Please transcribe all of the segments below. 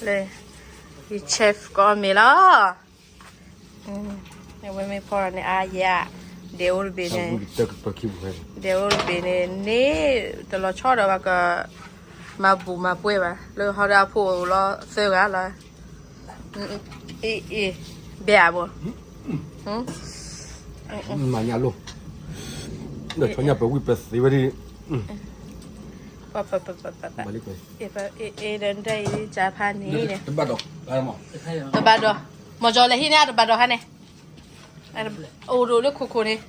လၢ ယ chef ကအီၣ်မ့ၤလီၤ. အဝဲမ့ၢ်ဖီၣ်န့ၣ် အါယဲၢ်, ဒဲအိၣ်တဘ့ၣ်န့ၣ်, ဒဲအိၣ်တဘ့ၣ်န့ၣ် န့ၣ်တလီၤဆီဒီးဘၣ်က မၤဘူၣ်မၤပှဲၤဘၣ် လၢဟီဒီးအဖိအိၣ်လီၤသၢဂၤလီၤ. အ့ အ့ ဘဲအဘိ မၤညါလိၤ, ဒီးဆီညါပဝံၣ်ပသ့ဝဲဒၣ်, ပ ပ ပ ပ ပ ပ အ့ဒီးဒ်အံၤ ကၢ်ဖးန့ၣ်, တဘၣ်ဒီး, မီၤကၠီလဲၤဟံးန့ၢ်တဘၣ်ဒီးဟါန့ၣ်, အိၣ်ဒိၣ်လၢခိခိၣ်န့ၣ်,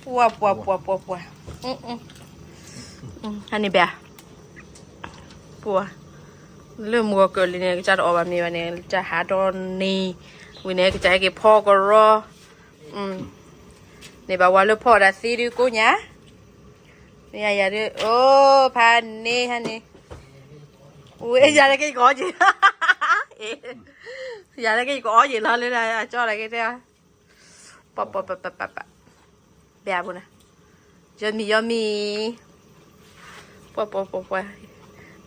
ပှၤ ပှၤ ပှၤ ပှၤ ပှၤ, ဟါန့ၣ်ဘဲ, ပှၤ, လၢမုၢ်ဂီၤကၢၢ်လံန့ၣ် ကစၢ်တအီၣ်ဘၣ်မ့ၤဘၣ်န့ၣ် ကစၢ်ဟးဒီနံၤ, ဝံၤန့ၣ် ကစၢ်ဟဲက့ၤဖီကရီ, န့ၣ်ဘၣ်ဝဲလၢဖီၣ်ဒၣ်သ့ဒုကိးညါ, ယၤယၤဒုး အိၣ်ဖးန့ၣ်ဟါန့ၣ်, ဝဲယၤလၢကယကအီက့ၤ, ယၤလၢကယကအီက့ၤလီၤလၢအကၠီတၢ်က့ၤတဲ, ပ ပ ပ ပ ပ ပ ဘဲအဘိန့ၣ်, ယီမံၤယီမံၤ, ပှၤ ပှၤ ပှၤ ပှၤ,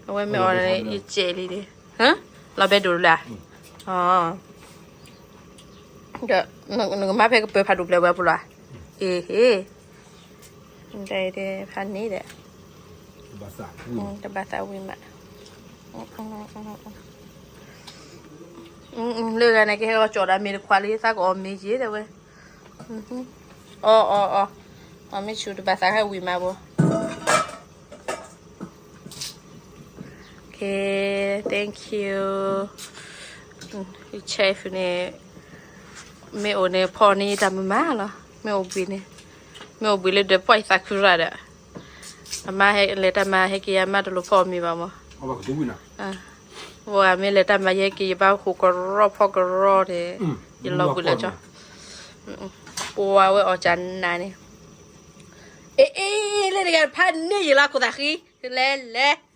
အဝဲမ့ၢ်အီၤန့ၣ် ယစဲးလံဒီး, လီၤဘဲဒိၣ်လၢ, ဒီး နကမၤဖဲကပၢၤဖးဒိၣ်ဖျဲးဝဲပူၤလီၤ, အ့ဟ့ၣ်, ဖးန့ၣ်ဒီး, တဘၣ်သးဝံၤမး, လၢဂၤန့ၣ်ကဟဲကီၢ်ကၠီၣ်ဒၣ်မ့ၤတခွးလံ သးကအီၣ်မ့ၤက့ၤတဲဝဲ, အီ အီ အီ အီမ့ၢ်ဆူၣ်တဘၣ်သးဟဲဝံၤမးဘိ, Okay, thank you. Chef န့ၣ်, မ့ၢ်အိၣ်န့ၣ်ဖီၣ်န့ၢ်တၢ်မုာ်မးလီၤ, မ့ၢ်အိၣ်ဘှံးန့ၣ်, မ့ၢ်အိၣ်ဘှံးလၢဒီးပှၢ်ယသးခုရၣ်ဒီး, အမါဟဲလဲၤတၢ်မၤဟဲက့ၤ အမါတလိၣ်ဖီၣ်မ့ၤဘၣ်မး, ဝဲမ့ၢ်လဲၤတၢ်မၤယဲက့ၤ ယဘၣ်ဟူးကရီဖီၣ်ကရီန့ၣ်, ယလီၤဘှံးလၢကၠီ, ပှၤဝဲအီၣ်ကၢ်နၤန့ၣ်, အ့ အ့ လၢတဂၤဖးန့ၢ်ယလီၤခိၣ်သးဃံ, လဲၤလဲၤ